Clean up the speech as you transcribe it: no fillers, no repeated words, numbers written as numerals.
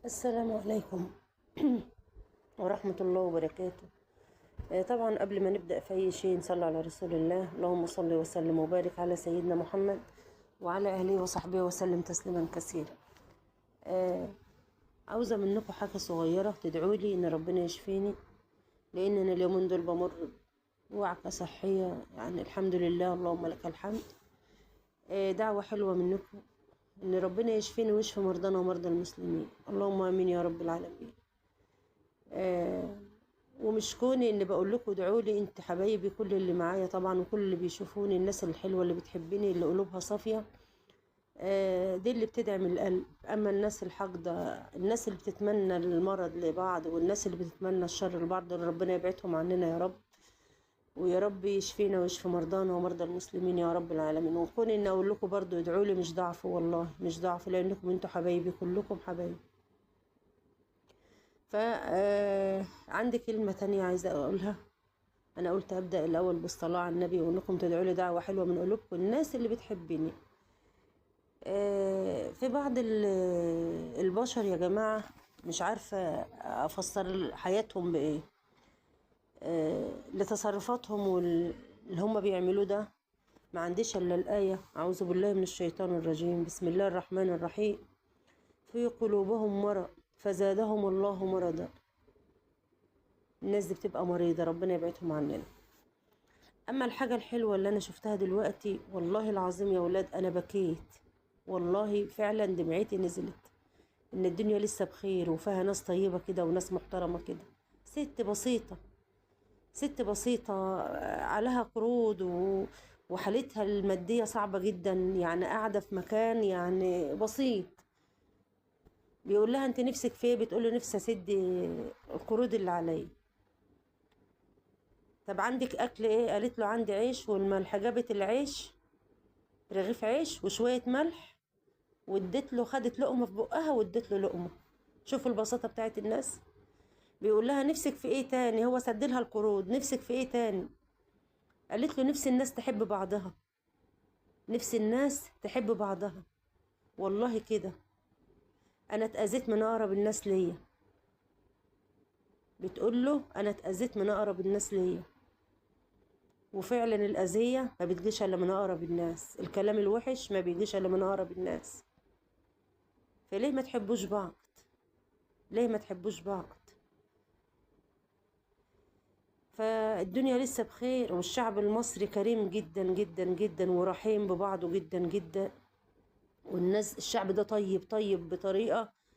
السلام عليكم ورحمة الله وبركاته. طبعا قبل ما نبدأ في أي شيء نصلي على رسول الله، اللهم صل وسلم وبارك على سيدنا محمد وعلى أهله وصحبه وسلم تسليما كثيرا. عاوزة منكم حاجة صغيرة، تدعوا لي إن ربنا يشفيني، لأن أنا اليومين دول بمر بوعكة صحية، يعني الحمد لله اللهم لك الحمد. دعوة حلوة منكم إن ربنا يشفيني ويشفي مرضانا ومرضى المسلمين، اللهم آمين يا رب العالمين. ومش كوني إن بقول لكم ادعوا لي، انت حبايبي كل اللي معايا طبعا وكل اللي بيشوفوني، الناس الحلوة اللي بتحبني اللي قلوبها صافية، دي اللي بتدعم القلب. أما الناس الحاقدة، الناس اللي بتتمنى المرض لبعض والناس اللي بتتمنى الشر لبعض، ربنا يبعدهم عننا يا رب، ويا رب يشفينا ويشفي مرضانا ومرضى المسلمين يا رب العالمين. وكون إن أقول لكم برضو ادعوا لي مش ضعف، والله مش ضعف، لأنكم انتوا حبايبي، كلكم حبايبي. ف عندي كلمة تانية عايزة أقولها. أنا قلت أبدأ الأول بالصلاة على النبي، وإنكم تدعوا لي دعوة حلوة من قلوبكم الناس اللي بتحبني. في بعض البشر يا جماعة مش عارفة أفسر حياتهم بإيه، لتصرفاتهم واللي هم بيعملوه ده. ما عنديش إلا الآية، أعوذ بالله من الشيطان الرجيم، بسم الله الرحمن الرحيم، في قلوبهم مرض فزادهم الله مرضا. الناس دي بتبقى مريضة، ربنا يبعدهم عننا. أما الحاجة الحلوة اللي أنا شفتها دلوقتي، والله العظيم يا ولاد أنا بكيت، والله فعلا دمعتي نزلت، إن الدنيا لسه بخير وفيها ناس طيبة كده وناس محترمة كده. ست بسيطة، ست بسيطة عليها قروض وحالتها المادية صعبة جدا، يعني قاعدة في مكان يعني بسيط. بيقول لها انت نفسك في ايه؟ بتقول له نفسي اسد القروض اللي عليا. طب عندك اكل ايه؟ قالت له عندي عيش والملح. جابت العيش، رغيف عيش وشوية ملح، واديت له، خدت لقمة في بقها واديت له لقمة. شوفوا البساطة بتاعت الناس. بيقول لها نفسك في ايه تاني؟ هو سدلها القروض، نفسك في ايه تاني؟ قالت له نفسي الناس تحب بعضها، نفسي الناس تحب بعضها. والله كده انا اتأذيت من اقرب الناس ليا. بتقول له انا اتأذيت من اقرب الناس ليا، وفعلا الاذية ما بتجيش الا من اقرب الناس، الكلام الوحش ما بيجيش الا من اقرب الناس. فليه ما تحبوش بعض؟ ليه ما تحبوش بعض؟ فالدنيا لسه بخير، والشعب المصري كريم جدا جدا جدا ورحيم ببعضه جدا جدا، والناس الشعب ده طيب، طيب بطريقة